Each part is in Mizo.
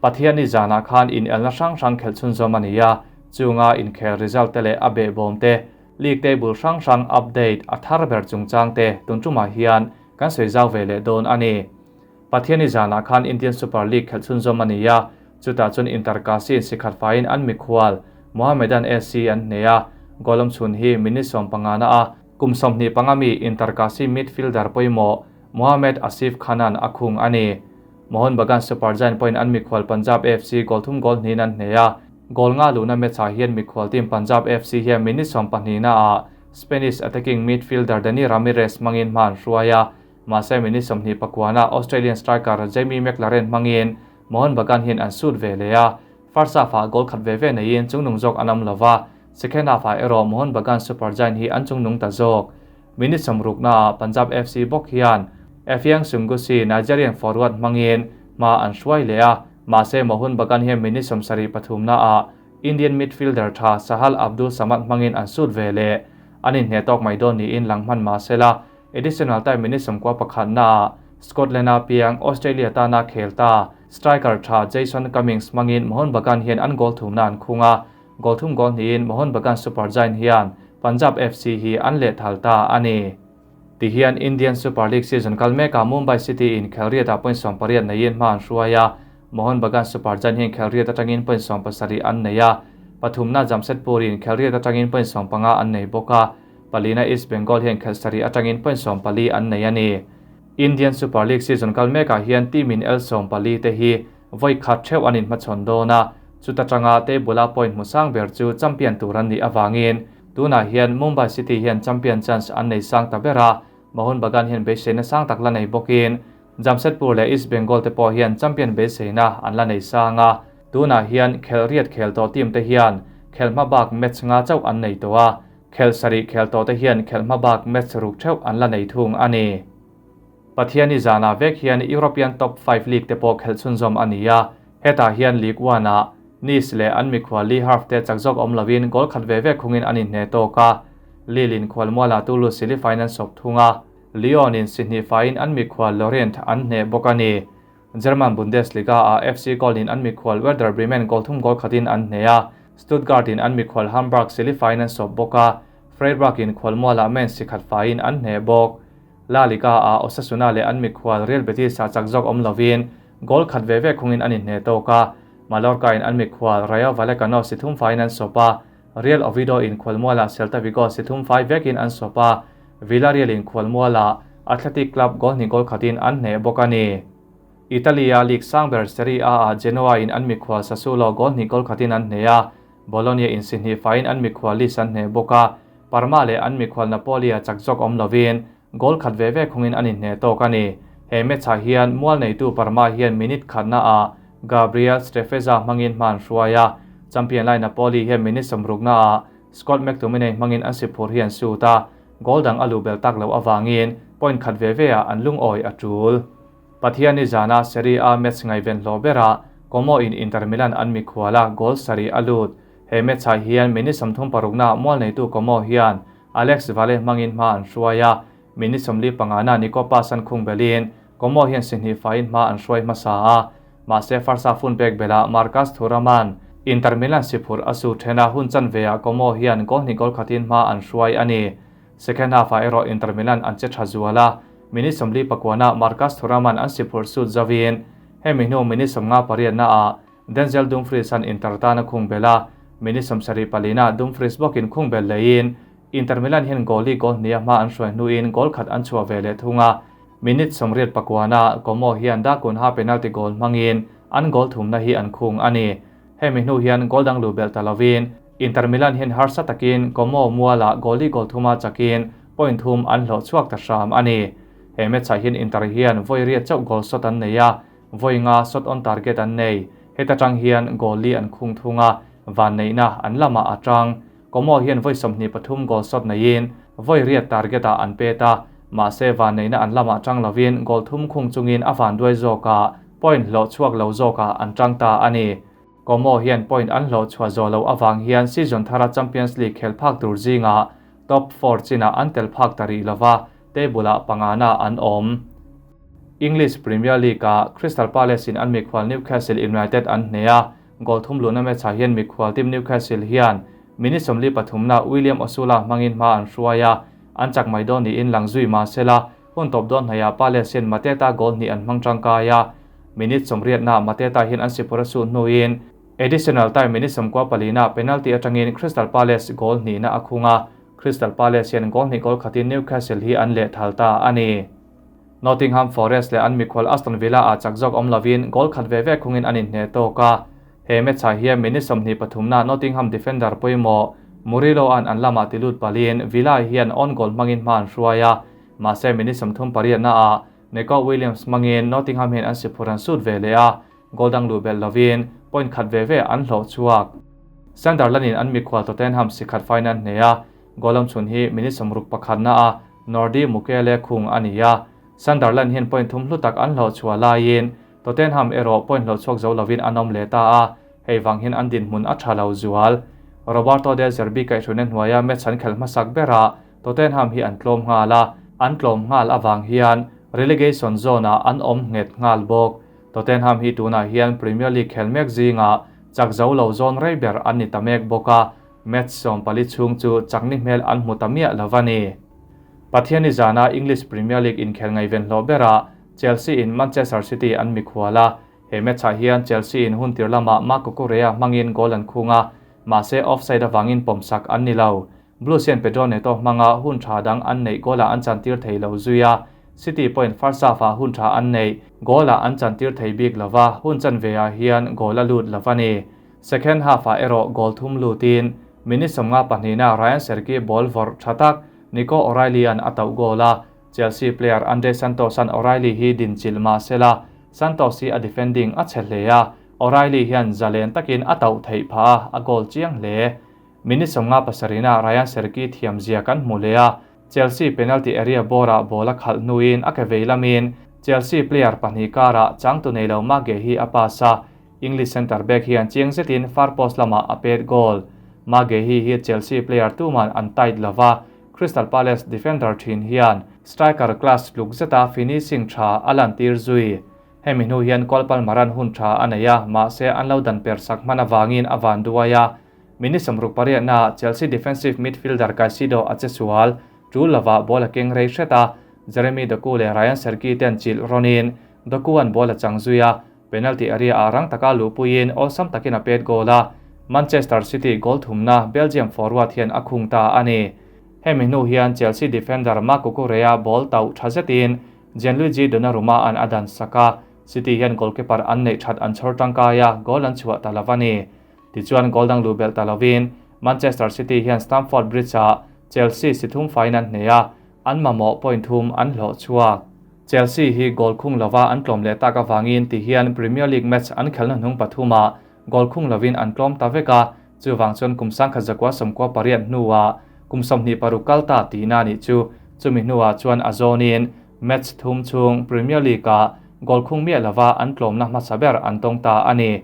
Pathianni zanah khan inelna hrang hrang khelh chhunzawm a ni a, chunga inkhel result te leh a behbawm te, league table hrang hrang update a thar ber chungchang te tun tumah hian kan sawi zau ve leh dawn a ni. Pathianni zanah khan Indian Super League khelh chhunzawm a ni a, chutah chuan Inter Kashi in sikhat faiin an mikhual Mohammedan SC an hneh a, goal awmchhun hi minute sawmpangana a kum 25 mi Inter Kashi midfielder pawimawh Mohammed Asif Khan-a'n a khung a ni. Mohun Bagan Super Giant pawhin an mikhual Punjab FC goal thum goal hnihin an hneh a, goal nga luhna match-ah hian mikhual team Punjab FC hian minute 12-ah Spanish attacking midfielder Dani Ramirez hmangin hma an hruai a, mahse minute 29-ah Australian striker Jamie Maclaren hmangin Mohun Bagan hian an sut ve leh a, first half-ah goal khat ve ve neiin chungnung zawk an awm lova, second half-ah erawh Mohun Bagan Super Giant hi an chungnung ta zawk. Minute 60-naah Punjab FC bawk hian Effiang Sungusi, Nigerian forward hmangin hma an hruai leh a, mahse Mohun Bagan hian minute 73-naah Indian midfielder tha Sahal Abdul Samad hmangin an sut ve leh. An inhneh tawk mai dawn niin lang hman mahsela additional time minute 91-naah Scotland-a piang Australia tana khel ta striker tha Jason Cummings hmangin Mohun Bagan hian an goal thumna an khung a, goal thum goal hnihin Mohun Bagan Super Giant hian Punjab FC hi an lehthal ta a ni. Tihian Indian Super League season kal mekah Mumbai City in khelriatah point 18 neiin hma an hruai a, Mohun Bagan Super Giant hian khelriat atangin point 70 an nei a, pathumna Jamshedpur in khelriat atangin point 15 an nei bawk a, palina East Bengal hian khelh sarih atangin point 14 an nei a ni. Indian Super League season kal mekah hian team in el 14 te hi voi khat theuh an inhmachhawn dawn a, chuta tanga table-a point hmu sang ber chu champion tur an nih avangin tunah hian Mumbai City hian champion chance an nei sang ta ber a, Mohun Bagan hian beiseina sang tak la nei bawkin Jamshedpur leh East Bengal te pawh hian champion beiseina an la nei sang a, tunah hian khel riat khel tawh team te hian khel hma bak match nga chauh an nei tawh a, khel sarih khel tawh te hian khel hma bak match ruk theuh an la nei thung a ni. Pathianni zanah vek hian European Top 5 League te pawh khelh chhunzawm a ni a, hetah hian League 1-ah Nice leh an mikhual Le Havre te chak zawk awm lovin goal khat ve ve khungin an inhneh tawk a, Lille in khualmualah Toulouse si lifain an sawp thung a, Lyon in si hnih faiin an mikhual Lorient an hneh bawk a ni. German Bundesliga-ah FC Köln in an mikhual Werder Bremen goal thum goal khatin an hneh a, Stuttgart in an mikhual Hamburg si lifain an sawp bawk a, Freiburg in khualmualah Mainz si khat faiin an hneh bawk. La Liga-ah Osasuna leh an mikhual Real Betis-ah chak zawk awm lovin goal khat ve ve khungin an inhneh tawk a, Mallorca in an mikhual Rayo Vallecano si thum faiin an sawp a, Real Oviedo in khualmualah Celta Vigo si thum fai vekin an sawp a, Villarreal in khualmualah Athletic Club goal hnih goal khatin an hneh bawk a ni. Italy-a league sang ber Serie A-ah Genoa in an mikhual Sassuolo goal hnih goal khatin an hneh a, Bologna in si hnih faiin an mikhual Lecce an hneh bawk a, Parma leh an mikhual Napoli-a chak zawk awm lovin goal khat ve ve khungin an inhneh tawk a ni. He match-ah hian mual neitu Parma hian minute khatnaah Gabriel Strefezza hmangin hma an hruai a, champion lai Napoli hian minute 60-naah Scott McTominay hmangin an si phur hi an sut a, goal dang a luh bel tak loh avangin point khat ve veah an lungawi a tul. Pathianni zana Serie A match ngaihven hlawh berah Como in Inter Milan an mikhual a, goal sarih a lut. He match-ah hian minute 36-naah mual neitu Como hian Alex Vale hmangin hma an hruai a, minute 45-na Nico Paz an khung belin Como hian si hnih faiin hma an hruai hmasa a, mahse first half hun pek belah Marcus Thuram-a'n Inter Milan si phurh a su then a, hun chanveah Como hian goal hnih goal khatin hma an hruai a ni. Second half-ah erawh Inter Milan an che tha zual a, minute 49-ah Marcus Thuram-a'n an si phurh sut zauhin hemi hnu minute 58-naah Denzel Dumfries an Inter tan a khung bel a, minute 74-ah Dumfries bawkin khung bel leiin Inter Milan hian goalie goal hnih a hma an hruai hnuin goal khat an chhuah ve leh thung a, minute 89-ah Como hian Dakunha penalty goal hmangin an goal thumna hi an khung a ni. Hemi hnu hian goal dang luh belh ta lovin Inter Milan hian harsa takin Como mualah goalie goal thuma chakin point thum an hlawh chhuak ta hram a ni. He match-ah hian Inter hian vawi riat chauh goal shot an nei a, vawi nga shot on target an nei. Heta tang hian goal li an khung thung a, van neihna an lamah a tang. Como hian vawi 23 goal shot neiin vawi riat target-ah an pet a, mahse van neihna an lamah tang lovin goal thum khung chungin a van duai zawkah point hlawh chhuak lo zawkah an tang ta a ni. Como hian point an hlawh chhuah zawh loh avang hian season thara Champions League khel phak tur zingah top 4 chinah an tel phak ta rih lova, table-ah pangana an awm. English Premier League-ah Crystal Palace in an mikhual Newcastle United an hneh a, goal thum luhna match-ah hian mikhual team Newcastle hian minute 43 na William Osula hmangin hma an hruai a, an chak mai dawn niin lang zui mah sela, hun tawp dawn hnaihah Palace hian Mateta goal hnih an hmang tangkai a, minute 80 na Mateta hian an sipawr a suh hnuin additional time minute 94 na penalty atangin Crystal Palace goal hnihna a khung a, Crystal Palace hian goal hnih goal khatin Newcastle hi an lehthal ta a ni. Nottingham Forest leh an mikhual Aston Villa ah chak zawk awm lovin goal khat ve ve khungin an inhneh tawk a. He match ah hian minute 23 na Nottingham defender pawimawh Murillo an an lamah ti lut palin Villa hian own goal hmangin hma an hruai a. Mahse minute 38 na ah Neco Williams hmangin Nottingham hian an siphur an sut ve leh a, goal dang luh belh lovin point khat ve ve an hlawh chhuak. Sunderland in an mikhual Tottenham si khat fai nan hneh a, goal awm chhun hi minute 61 na a Nordi Mukiele khung a ni a. Sunderland hian point thum hlu tak an hlawh chhuah laiin Tottenham erawh point hlawh chhuak zo lovin an awm leh ta a, hei vang hian an dinhmun a tha lo zual. Roberto De Zerbi kaihhruaina hnuaia match an khelh hmasak berah Tottenham hi an tlawm nghal a, an tlawm nghal avang hian relegation zone-ah an awm nghet nghal bawk. Tottenham hi tunah hian Premier League khel mek zingah chak zo lo zawn rei ber an ni ta mek bawk a, match 14 chhung chu chakni hmel an hmu ta miah lo a ni. Pathiani zana English Premier League inkhel ngaihven hlawh berah Chelsea in Manchester City an mikhual a, he match-ah hian Chelsea in hun tir lamah Marc Cucurella hmangin goal an khung a, mahse offside avangin pawmsak an ni lo. Blues hian Pedro Neto hmanga hun tha dang an neih goal-ah an chantir thei lo zui a, City pawhin first half-ah hun tha an neih goal-ah an chantir thei bik lo va, hun chanve-ah hian goal a lut lo a ni. Second half-ah erawh goal thum lutin minute 52 na Ryan Cherki ball vawrh tha tak Nico O'Reilly-a'n a tauh goal a, Chelsea player Andre Santos-a'n O'Reilly hi dinchilh mah sela, Santos hi a defending a chhe hle a, O'Reilly hian zalen takin a tauh theih phah a, a goal chiang hle. Minute 57 na Ryan Cherki thiam zia kan hmu leh a, Chelsea penalty area bawrah ball a khalh hnuin a ke vei lamin Chelsea player pahnih karah changtu nei lo Mage hi a pass a, English centre back hian chiang zetin far post lamah a pet goal. Mage hi hi Chelsea player tuman an tight lova, Crystal Palace defender thin hian striker class tluk zeta finishing tha a lantir zui. Hemi hnu hian Cole Palmer-a'n hun tha a nei a, mahse an lo dan per sak hman avangin a van duai a. Minute 68 na Chelsea defensive midfielder Caicedo a che sual, tul lova ball a keng rei hret a, Jeremy Doku leh Ryan Cherki ten chilh rawnin Doku-a'n ball a chang zui a, penalty area-ah rang taka luhpuiin awlsam takin a pet goal a, Manchester City goal thumna Belgium forward hian a khung ta a ni. Hemi hnu hian Chelsea defender Marc Cucurella ball tauh tha zetin Gianluigi Donnarumma-a'n a dan sak a, City hian goalkeeper an neih that an chhawr tangkai a, goal an chhuah ta lo a ni. Tichuan goal dang luh belh ta lovin Manchester City hian Stamford Bridge-ah Chelsea si thum faiin an hneh a, an mamawh point thum an hlawh chhuak. Chelsea hi goal khung lova an tlawm leh tak avangin ti hian Premier League match an khelna hnung pathumah goal khung lovin an tlawm ta vek a, chuvang chuan kum 1998 hnuah kum 26 kal ta tihna nih chu. Chumi hnuah chuan a zawnin match thum chhung Premier League-ah goal khung miah lova an tlawmna hmasa ber an tawng ta a ni.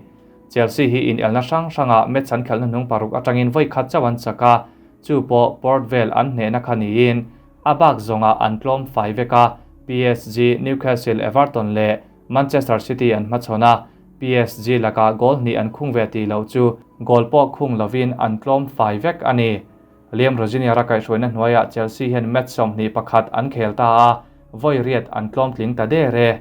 Chelsea hi inelna hrang hrangah match an khelhna hnung paruk atangin vawi khat chauh an chak a, chu pawh Port Vale an hnehna kha niin a bak zawngah an tlawm fai vek a, PSG, Newcastle, Everton leh Manchester City an hmachhawn a, PSG lakah goal hnih an khung ve tih loh chu goal pawh khung lovin an tlawm fai vek a ni. Liam Rosenior-a kaihhruaina hnuaiah Chelsea hian match 21 an khel ta a, vawi riat an tlawm tling ta der e.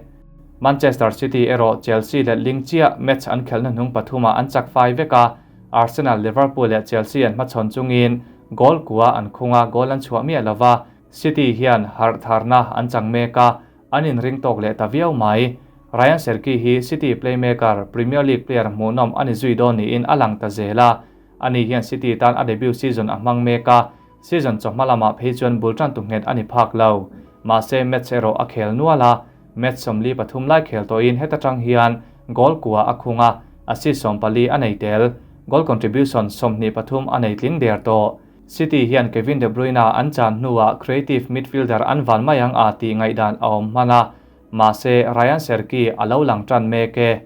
Manchester City erawh Chelsea leh Ling chiah match an khelhna hnung pathumah an chak fai vek a, Arsenal, Liverpool leh Chelsea an hmachhawn chungin goal kua an khung a, goal an chhuah miah lova, City hian harh tharna an chang mek a, an inring tawk leh ta viau mai. Ryan Cherki hi City playmaker, Premier League player hmuhnawm a ni zui dawn niin a lang ta zel a, ani hian City tan a debut season a hmang mek a, season chawhma lamah phei chuan bul tan tu nghet a ni phak lo. Mahse match erawh a khel nual a, match 43 lai khel tawhin heta tang hian goal kua a khung a, assist 14 a nei tel, goal contribution 23 a nei tling der tawh. City hian Kevin De Bruyne an chan hnuah creative midfielder an van mai ang a tih ngaihdan a awm hman a, mahse Ryan Cherki a lo lang tan mek e.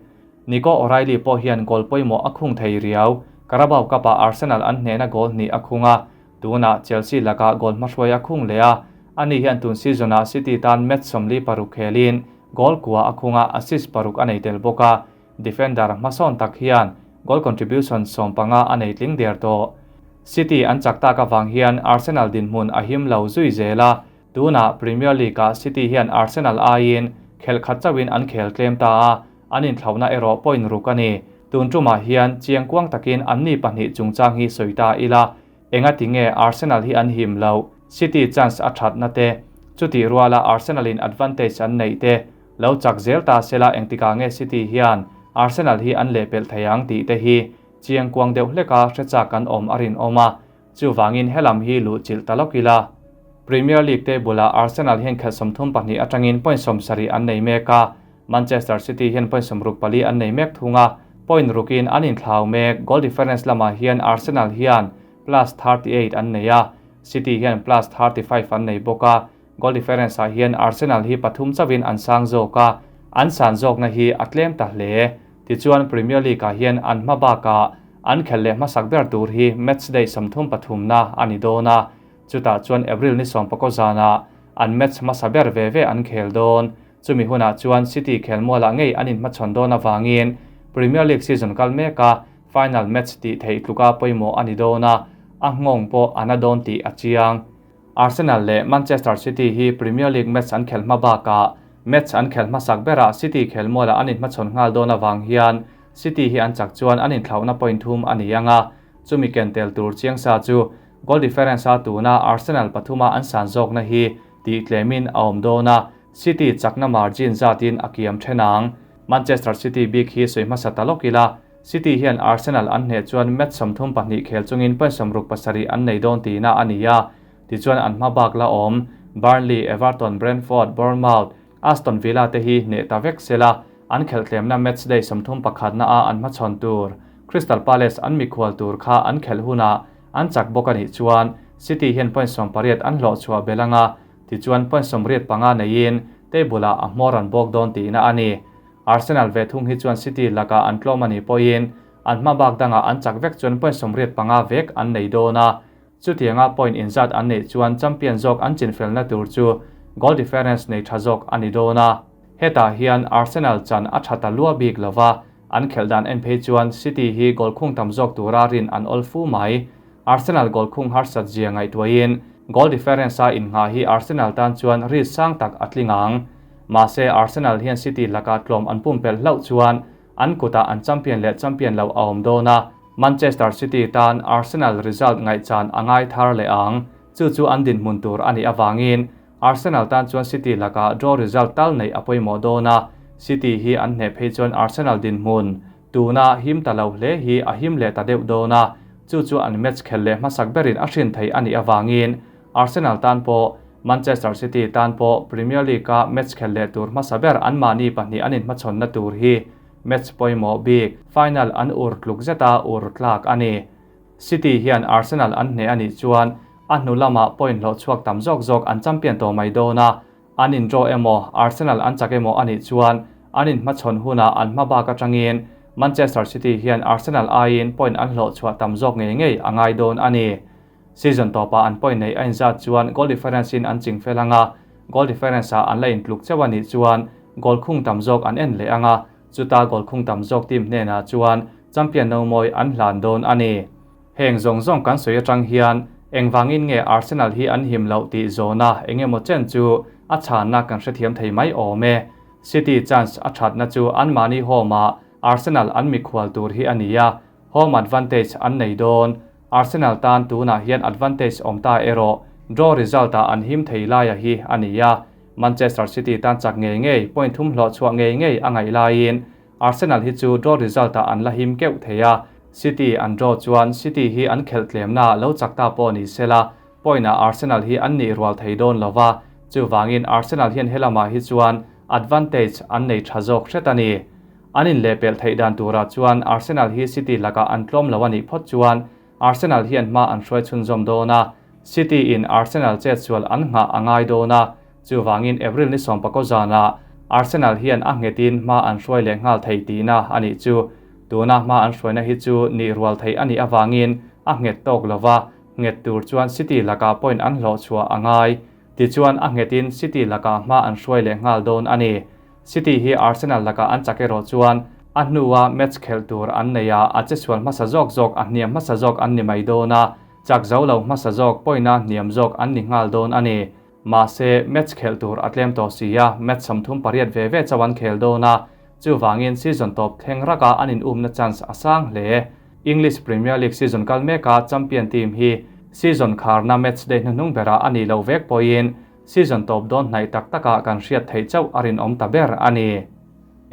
Nico O'Reilly pawh hian goal pawimawh a khung thei riau, Carabao Cup-ah Arsenal an hnehna goal hnih a khung a, tunah Chelsea lakah goal hmahruai a khung leh a, ani hian tun season-ah City tan match 46 khelin Goal kua a khung a, assist paruk a nei tel bawk a. Defender hmasawn tak hian goal contribution 15 a nei tling der tawh. City an chak tak avang hian Arsenal dinhmun a him lo zui zel a, tunah Premier League-ah City hian Arsenal aiin khelh khat chauhin an khel tlem ta a, an inthlauhna erawh point ruk a ni. Tun tumah hian chiang kuang takin anni pahnih chungchang hi sawi ta ila, engati nge Arsenal hi an him loh, City chance a thatna te, chutih ruala Arsenal in advantage an neih te, lo chak zel ta sela engtikah nge City hian Arsenal hi an lehpelh thei ang tih te hi chiang kuang deuh hleka hre chak an awm a rinawm a, chuvangin helam hi luh chilh ta lawk ila. Premier League table ah Arsenal hian khelh 32 atangin point 70 an nei mek a, Manchester City hian point 64 an nei mek thung a, point rukin an inthlau mek. Goal difference lamah hian Arsenal hian plus 38 an nei a, City hian plus 35 an nei bawk a, goal difference ah hian Arsenal hi pathum chauhin an sang zawk a, an san zawkna hi a tlem ta hle. Tichuan Premier League ah hian an hma bakah an khelh leh hmasak ber tur hi match day 33 na a ni dawn a, chutah chuan April ni 19 zanah an match hmasa ber ve ve an khel dawn. Chumi hunah chuan City khelmualah ngei an inhmachhawn dawn avangin Premier League season kal meka final match tih theih tluka pawimawh a ni dawn a, a nghawng pawh a na dawn tih a chiang. Arsenal leh Manchester City hi Premier League match an khelh hma bakah match an khelh hmasak berah City khelmualah an inhmachhawn nghal dawn avang hian City hi an chak chuan an inthlauhna point thum a ni ang a, chumi ken tel tur chiang sa chu goal difference a tuna Arsenal pathuma an san zawkna hi tih tlemin a awm dawn a, City chakna margin zatin a kiam then ang. Manchester City bik hi sawi hmasa ta lawk ila, City hian Arsenal an hneh chuan match 32 khel chungin point 67 an nei dawn tihna a ni a, tichuan an hma bak la awm Burnley, Everton, Brentford, Bournemouth, Aston Villa te hi hneh ta vek sela, an khelh tlemna match day 31 na a an hmachhawn tur Crystal Palace an mikhual tur kha an khelh hunah an chak bawk a nih chuan City hian point 18 an hlawh chhuah belanga, tichuan point 85 neiin table ah a hmawr an bawk dawn tihna a ni. Arsenal ve thung hi chuan City lakah an tlawm a nih pawhin an hma bak dangah an chak vek chuan point 85 vek an nei dawn a, chutianga point inzat an neih chuan champion zawk an chinfelna tur chu goal difference nei tha zawk a ni dawn a. Hetah hian Arsenal chan a tha ta lua bik lova, an khelh dan en phei chuan City hi goal khung tam zawk tura rin an awl fu mai. Arsenal goal khung harsat zia ngaihtuahin goal difference a inngah hi Arsenal tan chuan risk sang tak a tling ang. Mahse Arsenal hian City lakah tlawm an pumpelh hlauh chuan an kutah an champion leh champion lo a awm dawn a, Manchester City tan Arsenal result ngaihchan a ngai thar leh ang. Chu chu an dinhmun tur a nih avangin Arsenal tan chuan City lakah draw result tal neih a pawimawh dawn a, City hi an hneh phei chuan Arsenal dinhmun tuna him ta lo hle hi a him leh ta deuh dawn a, chu chu an match khel leh hmasak berin a hrin thei a nih avangin Arsenal tan pawh Manchester City tan pawh Premier League a match khel leh tur hmasa ber an mahni pahnih an inhmachhawnna tur hi match pawimawh bik final an ur tluk zeta ur tlak a ni. City hian Arsenal an hneh a nih chuan a hnu lamah point hlawh chhuak tam zawk zawk an champion tawh mai dawn a, an in draw emaw Arsenal an chak emaw a nih chuan an inhmachhawn hunah an hma bak atangin Manchester City hian Arsenal aiin point an hlawh chhuah tam zawk ngei ngei a ngai dawn a ni. Season tawpah an point nei a inzat chuan goal difference in an ching fel anga, goal difference ah an la intluk chauh a nih chuan goal khung tam zawk an en leh anga, chuta goal khung tam zawk team hnenah chuan champion no mawi an hlan dawn a ni. Heng zawng zawng kan sawi atang hian engvangin nge Arsenal hi an him loh tih zawna engemaw chen chu a chhanna kan hrethiam thei mai awm e. City chance a thatna chu anmahni home ah Arsenal an mikhual tur hi a ni a, home advantage an nei dawn. Arsenal tan tunah hian advantage awm ta erawh draw result ah an him thei laia hi a ni a, Manchester City tan chak ngei ngei point thum hlawh chhuah ngei ngei a ngaih laiin Arsenal hi chu draw result ah an la him keuh thei a, City an draw chuan City hi an khelh tlemna lo chak ta pawh ni sela point ah Arsenal hi an nih rual thei dawn lova, chuvangin Arsenal hian helamah hi chuan advantage an nei tha zawk hret a ni. An inlehpelh theih dan turah chuan Arsenal hi City lakah an tlawm lo a nih phawt chuan Arsenal hian hma an hruai chhunzawm dawn a, City in Arsenal chet sual an nghah a ngai dawn a, chuvangin April ni 19 zanah Arsenal hian a nghetin hma an hruai leh nghal thei tihna a nih chu. Tuna hma an hruaina hi chu nih rual theih a nih avangin a nghet tawk lova, nghet tur chuan City lakah point an hlawh chhuah a ngai. Tichuan a nghetin City lakah hma an hruai leh nghal dawn a ni. City hi Arsenal lakah an chak erawh chuan a hnua match khelh tur an nei a, a chesual hmasa zawk zawk a hniam hmasa zawk an ni mai dawn a, chak zo lo hmasa zawk pawina hniam zawk an ni nghal dawn a ni. Mahse, match khelh tur a tlem tawh si a, match 38 ve ve chauh an khel dawn a, chuvangin season tawp thleng raka an inumna chance a sang hle. English Premier League season kal meka champion team hi season kharna match day hnuhnung berah a nih loh vek pawhin season tawp dawn hnaih tak takah kan hriat theih chauh a rinawm ta ber a ni.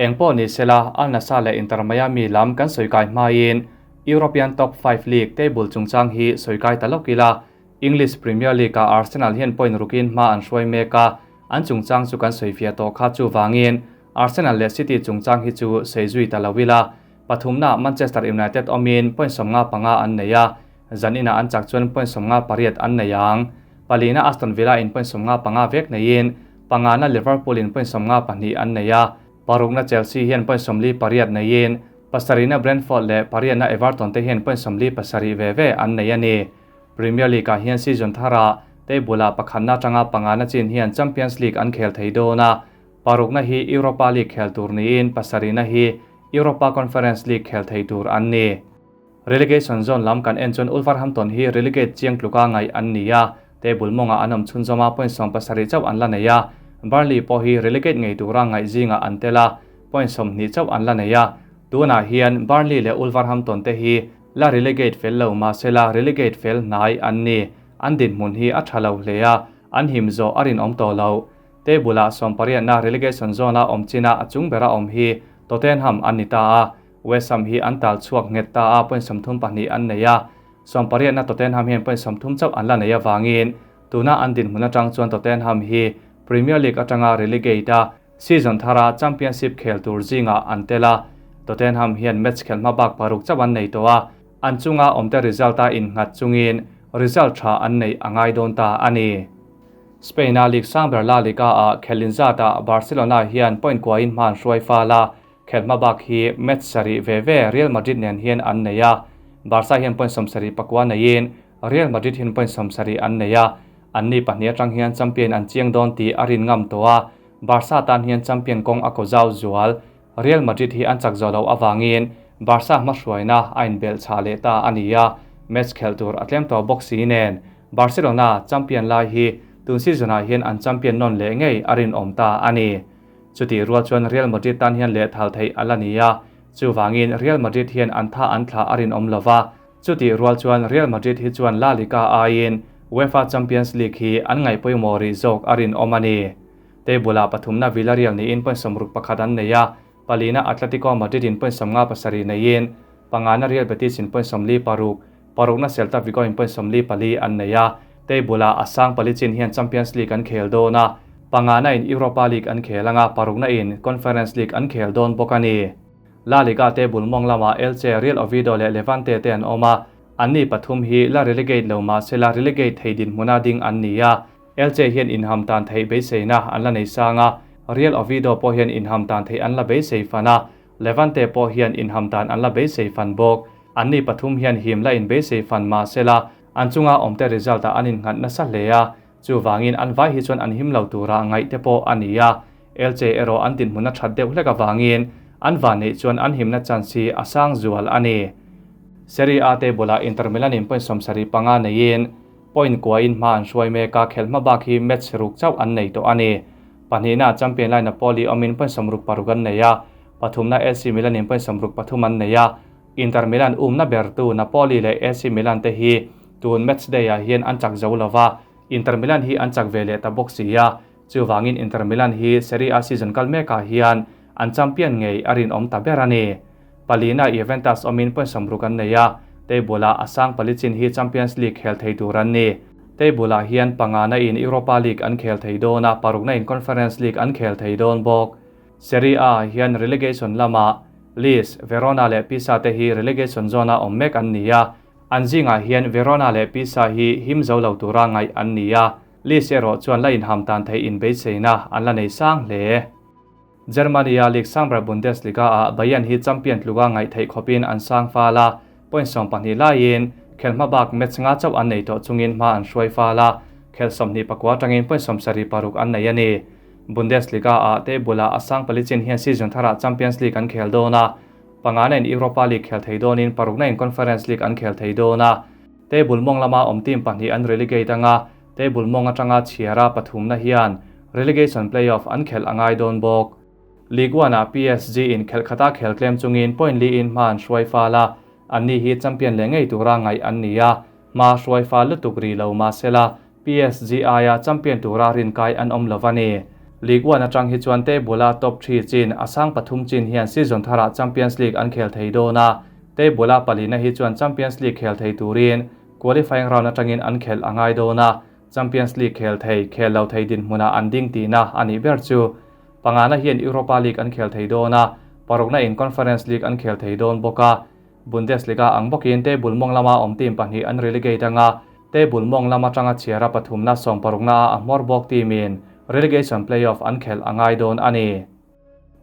Engpawh ni sela, Al Nassr leh Inter Miami lam kan sawi kai hmain European Top 5 League table chungchang hi sawi kai ta lawk ila, English Premier League-ah Arsenal hian point rukin hma an hruai mek a, an chungchang chu kan sawi fiah tawh kha chuvangin Arsenal leh City chungchang hi chu sawi zui ta lo ila. Pathumnaah Manchester United awmin point 55 an nei a, zaninah an chak chuan point 58 an nei ang. Palina Aston Villa in point 55 vek neiin pangana Liverpool in point 52 an nei a, parukna Chelsea hian point 48 neiin pasarihna Brentford leh pariatna Everton te hian point 47 ve ve an nei a ni. Premier League-ah hian season thara table-ah pakhatna atanga pangana chin hian Champions League an khel thei dawn a, parukna hi Europa League khel tur niin pasarihna hi Europa Conference League khel thei tur an ni. Relegation zone lam kan en chuan Wolverhampton hi relegate chiang tluka ngaih an ni a, table mawngah an awm chhunzawm a, point 70 chauh an la nei a, Burnley pawh hi relegate ngei tura ngaih zingah an tel a, point 20 chauh an la nei a. Tunah hian Burnley leh Wolverhampton te hi la relegate fel lo mahsela relegate fel hnai an ni. An dinhmun hi a tha lo hle a, an him zawh a rinawm tawh lo. Table-ah 18na relegation zone-a awm china a chung bera awm hi Tottenham an ni ta a, West Ham hi an tal chhuak nghet ta a, point 32 an nei a. 18na Tottenham hian point 30 chauh an la nei avangin tuna an dinhmun atang chuan Tottenham hi Premier League atanga relegate a, season thara Championship khel tur zingah an tel a. Tottenham hian match khelh hma bak paruk chauh an nei tawh a, an chunga awmte result a innghat chungin result tha an neih a ngai dawn ta a ni. Spain-a league sang ber La Liga-ah khelh inzatah Barcelona hian point kuain hma an hruai fal a, khelh hma bak hi match sarih ve ve Real Madrid nen hian an nei a. Barca hian point 79 neiin Real Madrid hian point 70 an nei a, anni pahnih atang hian champion an chiang dawn tih a rin ngam tawh a, Barca tan hian champion kawng a ko zau zual. Real Madrid hi an chak zawh loh avangin Barca hmahruaina a inbelh chhah leh ta a ni a, match khelh tur a tlem tawh bawk si nen Barcelona champion lai hi tun season-ah hian an champion nawn leh ngei a rinawm ta a ni. Chutih rual chuan Real Madrid tan hian lehthal theih a la ni a, chuvangin Real Madrid hian an tha an thlah a rinawm lova, chutih rual chuan Real Madrid hi chuan La Liga aiin UEFA Champions League hi an ngaih pawimawh rih zawk a rinawm a ni. Table-ah pathumna Villarreal niin point 61 an nei a, palina Atletico Madrid in point 57 neiin pangana Real Betis in point 46, parukna Celta Vigo in point 44 an nei a. Table-ah a sang pali chin hian Champions League an khel dawn a, pangana in Europa League an khel anga parukna in Conference League an khel dawn bawk a ni. La Liga table mawng lamah Elche, Real Oviedo leh Levante te an awm a, anni pathum hi la relegate lo mahsela relegate thei dinhmuna ding an ni a. Elche hian inham tan theih beiseina an la nei sang a, Real Oviedo pawh hian inham tan theih an la beisei fan a, Levante pawh hian inham tan an la beisei fan bawk. Anni pathum hian him la inbeisei fan mahsela an chunga awmte result-ah an innghat nasa hle a, chuvangin an vai hi chuan an him lo tura ngaih te pawh a ni a. Elche erawh an dinhmun a that deuh hlek avangin an van neih chuan an himna chance hi a sang zual a ni. Serie A table-ah Inter Milan in point 75 neiin point kuain hma an hruai mek a, khelh hma bak hi match ruk chauh an nei tawh a ni. Pahnihna champion lai Napoli awmin point 66 an nei a, pathumna AC Milan in point 63 an nei a. Inter Milan umna bertu Napoli leh AC Milan te hi tun match day-ah hian an chak zo lova, Inter Milan hi an chak ve leh ta bawk si a, chuvangin Inter Milan hi Serie A season kal mekah hian an champion ngei a rinawm ta ber a ni. Palina Juventus awmin point 60 an nei a, table-ah a sang pali chin hi Champions League khel thei tur an ni. Table-ah hian pangana in Europa League an khel thei dawn a, parukna in Conference League an khel thei dawn bawk. Serie A hian relegation lamah Lecce, Verona leh Pisa te hi relegation zone-a awm mek an ni a, an zingah hian Verona leh Pisa hi him zo lo tura ngaih an ni a, Lecce erawh chuan la inham tan theih inbeiseina an la nei sang hle. Germany-a League sangber Bundesliga-ah Bayern hi champion tluka ngaih theih khawpin an sang fal a, point 12 laiin khelh hma bak match nga chauh an nei tawh chungin hma an hruai fal a, khelh 24 atangin point 76 an nei a ni. Bundesliga-ah table-ah a sang pali chin hian season tharah Champions League an khel dawn a, pangana in Europa League khel thei dawnin parukna in Conference League an khel thei dawn a. Table mawng lama awm team pahnih an relegate anga, table mawng atanga chhiara pathumna hian relegation play-off an khelh a ngai dawn bawk. League One-ah PSG in khelh khata khel tlem chungin point li in hma an hruai fal a, anni hi champion leh ngei tura ngaih an ni a, hma hruai fal lutuk rih lo mahsela PSG aia champion tura rinkai an awm lo a ni. League One atang hi chuan table-a top three chin a sang pathum chin hian season tharah Champions League an khel thei dawn a, table-a palina hi chuan Champions League khel thei turin qualifying round atangin an khelh a ngai dawn a, Champions League khel thei, khel lo thei dinhmunah an ding tihna a nih ber chu. Pangana hian Europa League an khel thei dawn a, parukna in Conference League an khel thei dawn bawk a. Bundesliga ang bawkin table mawng lama awm team pahnih an relegate anga, table mawng lam atanga chhiara pathumna sawmparukna ah a hmawr bawk team in relegation play-off an khelh a ngai dawn a ni.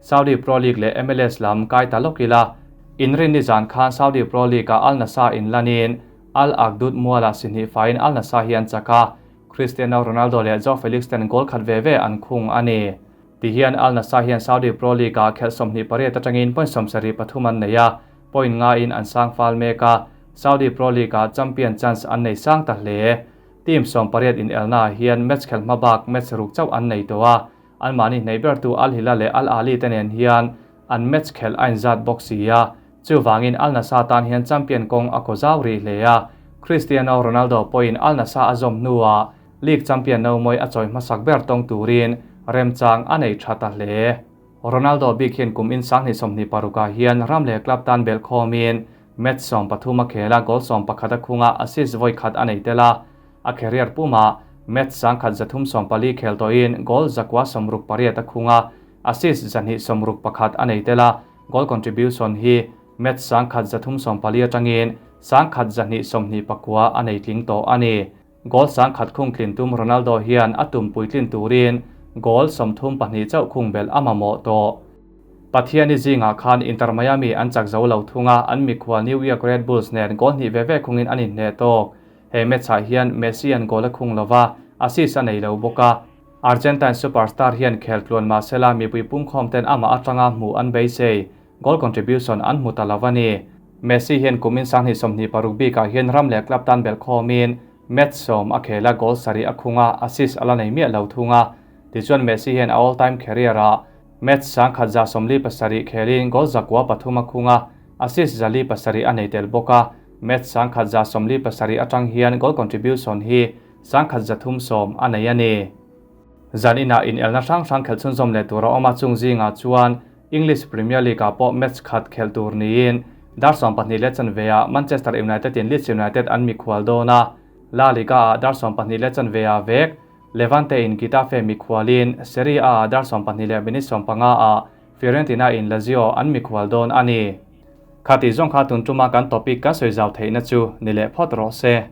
Saudi Pro League leh MLS lam kai ta lawk ila, inrinni zan khan Saudi Pro League ah Al Nassr in lanin Al Akhdood mualah sihnih faiin Al Nassr hi an chak a, Cristiano Ronaldo leh Joao Felix ten goal khat ve ve an khung a ni. Tihian Al Nassr hian Saudi Pro League-ah khelh 28 atangin point 73 an nei a, point ngaiin an sang fal mek a, Saudi Pro League-ah champion chance an nei sang ta hle. Team 18 inelnaah hian match khelh hma bak match ruk chauh an nei tawh a, anmahni hneih bertu Al Hilal leh Al Ahly te nen hian an match khelh a inzat bawk si a, Chuvangin Al Nassr tan hian champion kawng a kaw zau rih hle a, Cristiano Ronaldo pawhin Al Nassr a zawm hnuah league champion no mawi a chawi hmasak ber tawng turin remchang a nei tha ta hle. Ronaldo bik hian kum in 2026 ah hian ram leh club tan belh khawmin match 13 a khel a, goal 11 a khung a, assist vawi khat a nei tel a. A career pumah match 1340 khel tawhin goal 968 a khung a, assist 261 a nei tel a. Goal contribution hi match 1340 atangin 1229 a nei tling tawh a ni. Goal 1000 khung tlin tum Ronaldo hian a tum puitlin turin goal 32 chauh khung belh a mamawh tawh. Pathiani zingah khan Inter Miami an chak zo lo thung a, an mikhual New York Red Bulls nen goal hnih ve ve khungin an inhneh tawk. He match-ah hian Messi an goal a khung lova, assist a nei lo bawk a. Argentine superstar hian khel tluan mahsela mipui pungkhawm ten amah atanga hmuh an beisei, goal contribution an hmu ta lo a ni. Messi hian kumin 2026 bikah hian ram leh club tan belh khawmin match 10 a khel a, goal sarih a khung a, assist a la nei miah lo thung a. Tichuan Messi hian a all time career ah match 1177 khelin goal 903 a khung a, assist 407 a nei tel bawk a. Match 1177 atang hian goal contribution hi 1310 a nei a ni. Zan inah inelna hrang hrang khelh chhunzawm leh tur a awm a, chung zingah chuan English Premier League-ah pawh match khat khelh tur niin dar 12 leh chanve ah Manchester United in Leeds United an mikhual dawn a, La Liga-ah dar 12 leh chanve ah vek Levante in Getafe mikhualin Serie A-ah dar 12 leh minute 15 ah Fiorentina in Lazio an mikhual dawn a ni. Khati zawng kha tun tuma kan topic kan sawi zau theihna chu ni leh phawt rawh se.